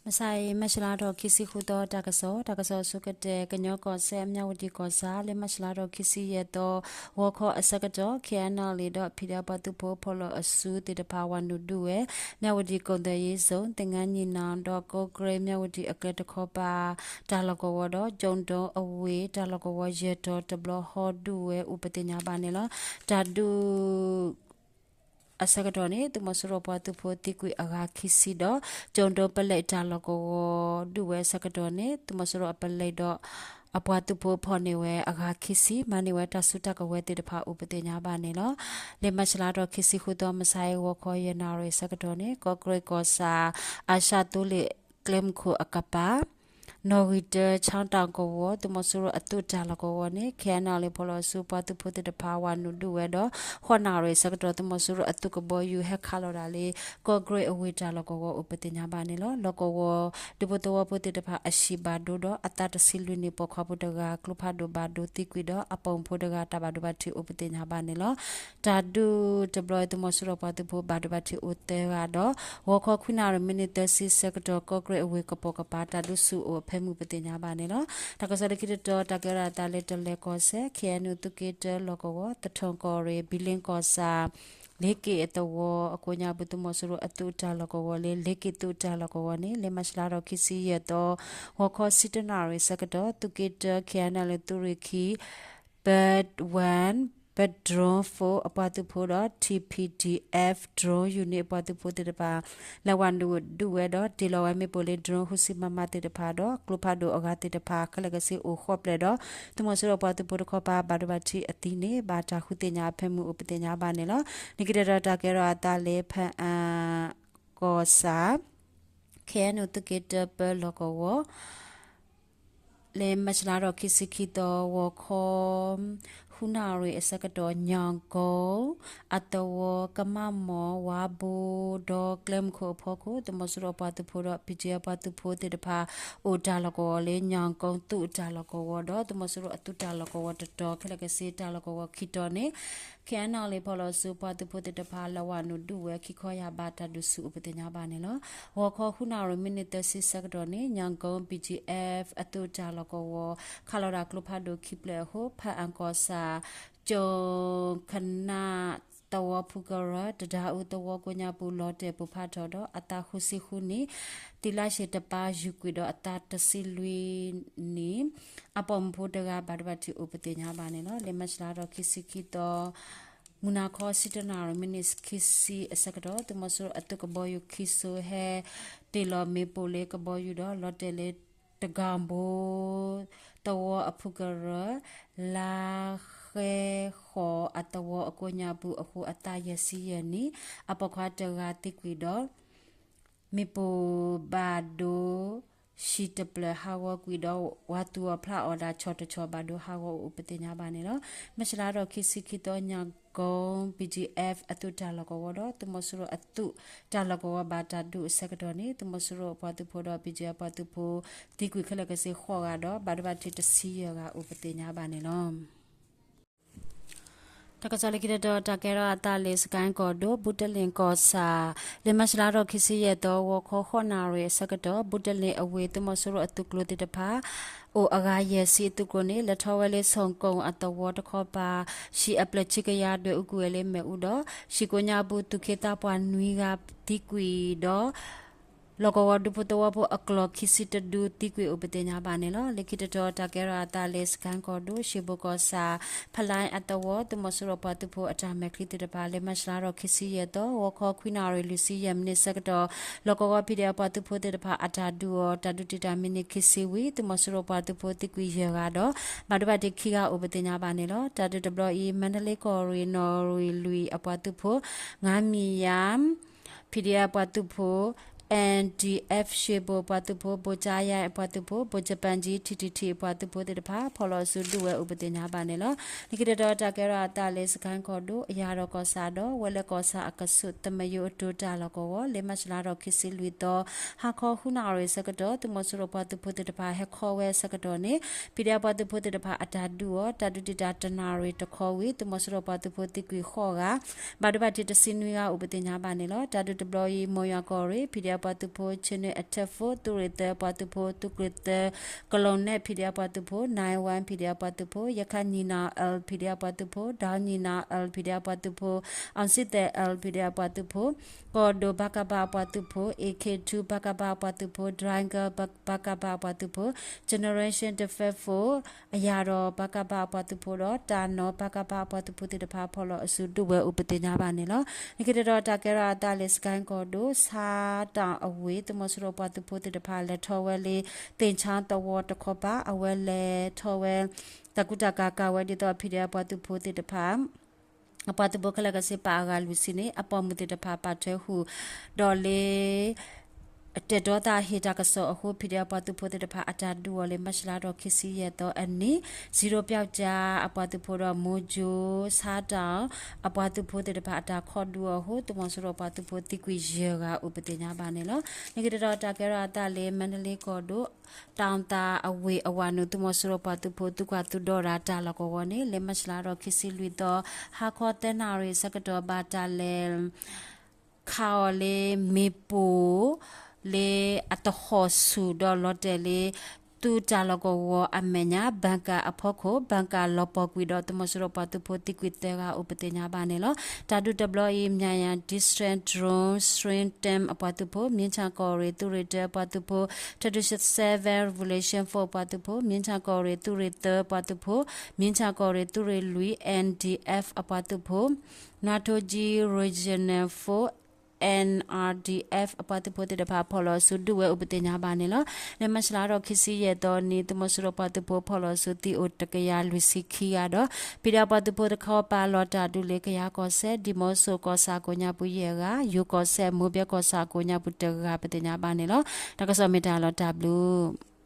မုၢ်ဆါအံၤ မၢ်ၡလါထီၣ်ခံဆံဃုသီ တၢ်ကစီၣ်, တၢ်ကစီၣ်အဆိကတၢၢ် ကညီကီၢ်စဲၣ် မၠၣ်ဝတံၣ်ကီၢ်ဆၣ် လၢမၢ်ၡလါထီၣ်ခံဆံယဲၢ်သီ ဂီၤခီအဆၢကတီၢ် ခ့ၣ်အဲၣ်နီၣ်လံၣ်ဒီး ဖံးဒဲး ပှၤသုးဖိဖီၣ်လီၤအစုသ့ၣ်တဖၣ် ဝၤနုာ်ဒုးဝဲ မၠၣ်ဝတံၣ်ကိၣ်သဲးယ့ zone သ့ၣ်ငါနံၣ်နီၣ် ဒီး ကီၢ်ကရ့ၣ် မၠၣ်ဝတံၣ်အကျဲတခီပၤ တၢ်လီၢ်ကဝီၤဒီး ကၠိၣ်ဒိအဝ့ၢ် တၢ်လီၢ်ကဝီၤယဲၢ်တီၤတဘျီ ဟီဒုးဝဲအိၣ်ပသ့ၣ်ညါဘၣ်န့ၣ်လီၤ. တၢ်ဒုး အဆၢကတီၢ်န့ၣ် သုးမီၤစိရိၤပှၤသုးဖိသံကွံာ်အဂၤခံဆံဒီး ကၠိၣ်ဒိပလဲးတၢ်လီၢ်ကဝီၤဒုးဝဲအဆၢကတီၢ်န့ၣ် သုးမီၤစိရိၤအပလဲးဒီး အပှၤသုးဖိဖီၣ်န့ၢ်ဝဲအဂၤခံဆံ မၤန့ၢ်ဝဲတၢ်စုတၢ်ကဝဲၤသ့ၣ်တဖၣ်အိၣ်ပသ့ၣ်ညါဘၣ်န့ၣ်လီၤ. လၢမၢ်ၡလါထီၣ်ခံဆံဃုသီ မုၢ်ဆါအံၤ ဂီၤခီယဲၢ်နၣ်ရံၣ်အဆၢကတီၢ်န့ၣ် ကီၢ်ကရ့ၣ်ကီၢ်ဆၣ် အၡၣ်သိလ့ၣ်ကျဲမုၢ်ခိၣ်အကပၤ နီၣ်ဂံၢ်တၢ ဆၣ်တီၣ်ကဝီၤ သုးမီၤစိရိၤအသုးတၢ်လီၢ်ကဝီၤန့ၣ် ခ့ၣ်အဲၣ်နီၣ်လံၣ်ဖီၣ်လီၤအစုပှၤသုးဖိသ့ၣ်တဖၣ် ဝၤနုာ်ဒုးဝဲဒီး ဃိးနၣ်ရံၣ်အဆၢကတီၢ် သုးမီၤစိရိၤအသုးကဘီယူၤဟဲခးလီၤဒၣ်လၢ ကီၢ်ကရ့ၣ်အဝ့ၢ်တၢ်လီၢ်ကဝီၤအိၣ်ပသ့ၣ်ညါဘၣ်န့ၣ်လီၤ. လီၢ်ကဝီၤဒူဖိသဝီဖိသ့ၣ်တဖၣ်အဟံၣ်ဘၣ်ဒိဒီး အသးတဆံလွံၢ်နံၣ် ပိာ်ခွါဖိတဂၤ ကျိဖးဒိၣ်ဘၣ်ဒိသံကွံာ်ဒီး အပိာ်မုၣ်ဖိတဂၤတၢ်ဘၣ်ဒိဘၣ်ထံးအိၣ်ပသ့ၣ်ညါဘၣ်န့ၣ်လီၤ. တၢ်ဒုးတဘျီအံၤ သုးမီၤစိရိၤပှၤသုးဖိဘၣ်ဒိဘၣ်ထံးအိၣ်သၢဂၤဒီး ဂီၤခီခွံနၣ်ရံၣ်မံးနံးသၢဆံဆၢကတီၢ် ကီၢ်ကရ့ၣ်အဝ့ၢ်ကပိာ်ကပၤ တၢ်ဒုးဆူၣ်အိၣ်အဖၢမုၢ်ပသ့ၣ်ညါဘၣ်န့ၣ်လီၤ. တၢ်ကစီၣ်လၢခံတတီၤ တၢ်ကဲထီၣ်အသးလၢတလဲၤကီၢ်စဲၣ် ခ့ၣ်အဲၣ်ယူၣ် သုးက့တၢလီၢ်ကဝီၤ သထူၣ်ကီၢ်ရ့ၣ် ဘံလ့ကီၢ်ဆၣ် လ့က့ၣ်အသဝီအကိးညါပူၤ သုးမီၤစိရိၤအသုးတၢ်လီၢ်ကဝီၤလၢ လ့က့ၣ်သုးတၢ်လီၢ်ကဝီၤန့ၣ် လၢမၢ်ၡလါထီၣ်ခံဆံယဲၢ်သီ ဂီၤခီဆံတၢနၣ်ရံၣ်ဆၢကတီၢ် သုးက့တၢ ခ့ၣ်အဲၣ်ယူၣ် သုးရ့ၣ်ခံ Bird One, Bird Drone Four အပှၤသုးဖိဒီး T P D F Drone Unit အပှၤသုးဖိသ့ၣ်တဖၣ် လဲၤဝၤနုာ်ဒုးဝဲဒီး တ့ၢ်လီၤဝဲမ့ၣ်ပိၢ်လၢ drone ဃုဆံ မမ သ့ၣ်တဖၣ်ဒီး ကျိဖးဒိၣ်အဂၤသ့ၣ်တဖၣ် ခဲလၢာ်ကဆ့အိၣ်ဃိးဖျၢၣ်ဒီး သုးမီၤစိရိၤပှၤသုးဖိတခီပၤ ဘၣ်ဒိဘၣ်ထံးအသံန့ၣ် ဘၣ်တၢ်ဃုသ့ၣ်ညါအဖၢမုၢ်အိၣ်ပသ့ၣ်ညါဘၣ်န့ၣ်လီၤ. လၢခံတတီၤ တၢ်ကဲထီၣ်အသးလၢ ဖၣ်အၣ်ကီၢ်ဆၣ် ခ့ၣ်အဲၣ်ယူၣ် သုးက့တၢပၢလီၢ်ကဝီၤ လၢမၢ်ၡလါထီၣ်ခံဆံခံသီ ဂီၤခီ ဃုနၣ်ရံၣ်အဆၢကတီၢ် ညၣ်ကိ အသဝီ ကမၣ်မီၢ် ဝါဘိ ဒီးကျဲမုၢ်ခိၣ်အဖီခိၣ် သုးမီၤစိရိၤအပှၤသုးဖိဒီး ပံၣ်ကၠ့အပှၤသုးဖိသ့ၣ်တဖၣ် အိၣ်တၢ်လီၢ်ကဝီၤလၢ ညၣ်ကိသုးအတၢ်လီၢ်ကဝီၤဒီး သုးမီၤစိရိၤအသုးတၢ်လီၢ်ကဝီၤတတီၤ ခဲလၢာ်ကဆ့တၢ်လီၢ်ကဝီၤခံတီၤန့ၣ် ခ့ၣ်အဲၣ်ယူၣ် လံၣ်ဖီၣ်လီၤအစုပှၤသုးဖိသ့ၣ်တဖၣ် လဲၤဝၤနုာ်ဒုးဝဲခံခီယၢ်ဘး တၢ်ဒုးဆူၣ်အိၣ်ပသ့ၣ်ညါဘၣ်န့ၣ်လီၤ. ဂီၤခီ ဃုနၣ်ရံၣ်မံးနံးသၢဆံဆၢကတီၢ်န့ၣ် ညၣ်ကိ B G F အသုးတၢ်လီၢ်ကဝီၤ ခးလီၤဒၣ်ကျိဖးဒိၣ်ခံဖျၢၣ်အဃိ ဖၣ်အၣ်ကီၢ်ဆၣ် ကၠိၣ်ခနၣ် သဝီဖုကရၢ တဒါအူသဝီကိးညါပူၤ လီၤတဲာ်ပိၢ်ဖးထီၣ်ဒီး အသးဃုဆံဃုနံၣ် သံလါရှ့ၣ်တပၤ ယူၢ်ကွံာ်ဒီးအသးတဆံလွံၢ်နံၣ် အပိာ်မုၣ်ဖိတဂၤ ဘၣ်ဒိဘၣ်ထံးအိၣ်ပသ့ၣ်ညါဘၣ်န့ၣ်လီၤ. လၢမၢ်ၡလါထီၣ်ခံဆံခံသီ မုၢ်နၤခီ ဆံတၢနၣ်ရံၣ် မံးနံးခံဆံအဆၢကတီၢ် သုးမီၤစိရိၤအသုးကဘီယူၤခံစိၤ ဟဲတ့ၢ်လီၤမ့ၣ်ပိၢ်လၢကဘီယူၤဒီး လီၤတဲာ်လၢ တဂၤဘိ သဝီအဖုကရၢ လါဃဲဃီၤအသဝီအကိးညါပူၤအဃိ အသးယဲၢ်ဆံယဲၢ်နံၣ် အပိာ်ခွါတဂၤသံကွံာ်ဒီး မ့ၣ်ပိၢ်ဘၣ်ဒိ ဟံၣ်တဖျၢၣ်ဟးဂီၤကွံာ်ဒီး ဝၤသူၣ်အီၤဖျးအီၤဒၣ်ဆီၣ်တဆီၣ် ဘၣ်ဒိဟးဂီၤအိၣ်ပသ့ၣ်ညါဘၣ်န့ၣ်လီၤ. မၢ်ၡလါထီၣ်ခံဆံခံသီ ညၣ်ကိ B G F အသုးတၢ်လီၢ်ကဝီၤဒီး သုးမီၤစိရိၤအသုးတၢ်လီၢ်ကဝီၤဘၣ်တၢ်ဒုးအဆၢကတီၢ်န့ၣ် သုးမီၤစိရိၤအပှၤသုးဖိဒီး ပံၣ်ကၠ့အပှၤသုးဖိ သံကွံာ်ခဲလၢာ်ကဆ့ဃိးဂၤဒီး ဘၣ်ဒိဘၣ်ထံးတဆံယဲၢ်ဂၤအိၣ်ပသ့ၣ်ညါဘၣ်န့ၣ်လီၤ. တၢ်ကစီၣ်လၢခံတတီၤ တၢ်ကဲထီၣ်အသးလၢစကဲၣ်ကီၢ်ဒိၣ် ဘုတလ့ၣ်ကီၢ်ဆၣ် လၢမၢ်ၡလါထီၣ်ခံဆံယဲၢ်သီ ဂီၤခီဃိးနၣ်ရံၣ်အဆၢကတီၢ် ဘုတလ့ၣ်အဝ့ၢ် သုးမီၤစိရိၤအသုးကျိၤသ့ၣ်တဖၣ် အိၣ်အဂၤယဲၢ်ဆံအသုးကျိၤန့ၣ် လဲၤထီၣ်ဝဲလၢ ဆိၣ်ကိၣ်အသဝီတခီပၤ ဟံၣ်အဖျၢၣ်ဆံကယၤဒွဲၣ်အူကွံာ်ဝဲလၢမ့ၣ်အူဒီး ဟံၣ်ကိးညါပူၤ သူၣ်က့သးပှၢ်နွံဂၤသံကွံာ်ဒီး လီၢ်ကဝီၤဒူဖိသဝီဖိအကျိၤခံဆံတဒုသံကွံာ်အိၣ်ပသ့ၣ်ညါဘၣ်န့ၣ်လီၤ. လၢခံတတီၤ တၢ်ကဲထီၣ်အသးလၢစကဲၣ်ကီၢ်ဒိၣ် ရှ့ၣ်ဘိၣ်ကီၢ်ဆၣ် ဖလါအသဝီ သုးမီၤစိရိၤပှၤသုးဖိအတၢ်မဲာ်ချံသ့ၣ်တဖၣ် လၢမၢ်ၡလါထီၣ်ခံဆံယဲၢ်သီ ဂီၤခီခွံနၣ်ရံၣ်လွံၢ်ဆံယဲၢ်မံးနံးဆၢကတီၢ် လီၢ်ကဝီၤ P D F ပှၤသုးဖိသ့ၣ်တဖၣ်အတၢ်ဒုးအီၤ တၢ်ဒုးတံာ်တာ်မံးနံးခံဆံဝံၤ သုးမီၤစိရိၤပှၤသုးဖိသံကွံာ်ယဲၢ်ဂၤဒီး ဘၣ်ဒိဘၣ်ထံးခံဂၤအိၣ်ပသ့ၣ်ညါဘၣ်န့ၣ်လီၤ. တၢ်ဒုးတဘျီအံၤ မါဒလ့ကီၢ်ရ့ၣ် နီၣ်ရံၣ်လွံၢ်အပှၤသုးဖိ ငါးမံၤယၤ P D F ပှၤသုးဖိ N D F ရှ့ၣ်ဘိၣ်ပှၤသုးဖိ ဘိၣ်ကၠါယါအပှၤသုးဖိ ဘိၣ်ကၠပၣ်ကၠံ ထံၣ်ထံၣ်ထံၣ်အပှၤသုးဖိသ့ၣ်တဖၣ် ဖီၣ်လီၤအစုဒုးဝဲအိၣ်ပသ့ၣ်ညါဘၣ်န့ၣ်လီၤ. လၢခံတတီၤ တၢ်ကဲထီၣ်အသးလၢစကဲၣ်ကီၢ်ဒိၣ် အယၢ်ထီၣ်ကီၢ်ဆၣ်ဒီး ဝဲလၢကီၢ်ဆၣ်အကဆူး သမယိအတိၤတၢ်လီၢ်ကဝီၤ လၢမၢ်ၡလါထီၣ်ခံဆံလွံၢ်သီ ဟါခီဃုနၣ်ရံၣ်ဆၢကတီၢ် သုးမီၤစိရိၤပှၤသုးဖိသ့ၣ်တဖၣ်ဟဲခီဝဲအဆၢကတီၢ်န့ၣ် P D F ပှၤသုးဖိသ့ၣ်တဖၣ်အတၢ်ဒုးအီၤ တၢ်ဒုးတံာ်တာ်တနၣ်ရံၣ်တခီဝံၤ သုးမီၤစိရိၤပှၤသုးဖိသံကွံာ်ဃိးဂၤ ဘၣ်ဒိဘၣ်ထံးတဆံနွံဂၤအိၣ်ပသ့ၣ်ညါဘၣ်န့ၣ်လီၤ. တၢ်ဒုးတဘျီအံၤ မိၢ်ယွၤကီၢ်ရ့ၣ် P D F PDF ပှၤသုးဖိ, Chinhoyi Attack Force သုးရ့ၣ်သၢ အပှၤသုးဖိ, သုးကရ့ၣ်သၢ, ကလူးနဲၣ် PDF ပှၤသုးဖိ, Nine One PDF ပှၤသုးဖိ, ရခၣ်နံၣ်နၣ် L PDF ပှၤသုးဖိ, ဒီနံၣ်နၣ် L PDF ပှၤသုးဖိ, အောင်စစ်သည် L PDF အပှၤသုးဖိ, ကီၢ်ဒိၣ် ဘကဘ အပှၤသုးဖိ, AK two ဘကဘ အပှၤသုးဖိ, Dragon ဘကဘ အပှၤသုးဖိ, Generation Defense Force အရာတော် ဘကဘ အပှၤသုးဖိဒီး တၢ်နီၤ ဘကဘ အပှၤသုးဖိသ့ၣ်တဖၣ် ဖီၣ်လီၤအစုဒုးဝဲအိၣ်ပသ့ၣ်ညါဘၣ်န့ၣ်လီၤ. လၢခံတတီၤ တၢ်ကဲထီၣ်အသးလၢ စကဲၣ်ကီၢ်ဒိၣ် ဆါတၣ်အဝ့ၢ် သုးမီၤစိရိၤပှၤသုးဖိသ့ၣ်တဖၣ် လဲၤထီၣ်ဝဲလၢ သ့ၣ်ဆါသဝီတခီပၤ အဝဲလဲၤထီၣ်ဝဲ တၢ်ကူတၢ်ကၤကၤဝဲဒ်သိး PDF ပှၤသုးဖိသ့ၣ်တဖၣ် အပှၤသုးဖိခဲလၢာ်ကစ့ပာ်အဂၤလွံၢ်ဆံန့ၣ် အပိာ်မုၣ်သ့ၣ်တဖၣ်ပာ်ထွဲဟူး ဒီးလၢ တဲာ်တီသးဟ့ၣ်တၢ်ကစီၣ်အဃိ PDF ပှၤသုးဖိသ့ၣ်တဖၣ် အတၢ်ဒုးအီၤလၢ မၢ်ၡလါထီၣ်ခံဆံယဲၢ်သီအနံၤ စံရိပျောက်ကျား အပှၤသုးဖိဒီး မိကၠိ ဆါတၣ် အပှၤသုးဖိသ့ၣ်တဖၣ် အတၢ်ခီဒုးအီၤအဃိ သုးမီၤစိရိၤပှၤသုးဖိသံကွံာ်ယဲၢ်ဂၤ အိၣ်ပသ့ၣ်ညါဘၣ်န့ၣ်လီၤ. လၢခံတတီၤ တၢ်ကဲထီၣ်အသးလၢ မါဒလ့ကီၢ်ဒိၣ် တၢ်သးအဝ့ၢ်အဝၤနုာ် သုးမီၤစိရိၤပှၤသုးဖိ သုးကွၢ်သုးဒီတၢ်လီၢ်ကဝီၤန့ၣ် လၢမၢ်ၡလါထီၣ်ခံဆံလွံၢ်သီ ဟါခီသၢနၣ်ရံၣ်ဆၢကတီၢ် ဘၣ်တၢ်လဲၤ ခးအီၤလၢမ့ၣ်ပိၢ် လၢအတဟီၣ်ဆူၣ်ဒီးလီၤတဲာ်လၢ သုးတၢ်လီၢ်ကဝီၤအမဲာ်ညါ ဘၣ်ကၣ်အဖီခိၣ် ဘၣ်ကၣ်လီၤပှီၢ်ကွံာ်ဒီး သုးမီၤစိရိၤပှၤသုးဖိသံကွံာ်သၢဂၤ အိၣ်ပသ့ၣ်ညါဘၣ်န့ၣ်လီၤ. တၢ်ဒုးတဘျီအံၤ Myin District Drone Strike Team အပှၤသုးဖိ, မြင်းခြံကီၢ်ရ့ၣ်သုးရ့ၣ်တၢအပှၤသုးဖိ, Thirty-seven Revolution Force အပှၤသုးဖိ, မြင်းခြံကီၢ်ရ့ၣ်သုးရ့ၣ်သၢအပှၤသုးဖိ, မြင်းခြံကီၢ်ရ့ၣ်သုးရ့ၣ်လွံၢ် N D F အပှၤသုးဖိ, Natoji Regional Force N R D F အပှၤသုးဖိသ့ၣ်တဖၣ် ဖီၣ်လီၤအစုဒုးဝဲအိၣ်ပသ့ၣ်ညါဘၣ်န့ၣ်လီၤ. လၢမၢ်ၡလါထီၣ်ခံဆံယဲၢ်သီနံၤ သုးမီၤစိရိၤပှၤသုးဖိဖီၣ်လီၤအစုသံအိၣ်တကယၤလွံၢ်ဆံခံဂၤဒီး PDF ပှၤသုးဖိတခီပၤလီၤတၢ်ဒုးလၢ ကယၤကီၢ်စဲၣ် ဒံၣ်မိၤစိၣ်ကီၢ်ဆၣ်ကိးညါပူၤယဲၢ်ဂၤ, ယိၤကီၢ်စဲၣ် မိၢ်ဘဲကီၢ်ဆၣ်ကိးညါပူၤတဂၤ ပသ့ၣ်ညါဘၣ်န့ၣ်လီၤ. တၢ်ကစီၣ်မ့ၢ်တၢ်လီၤတၢ်ဘျုး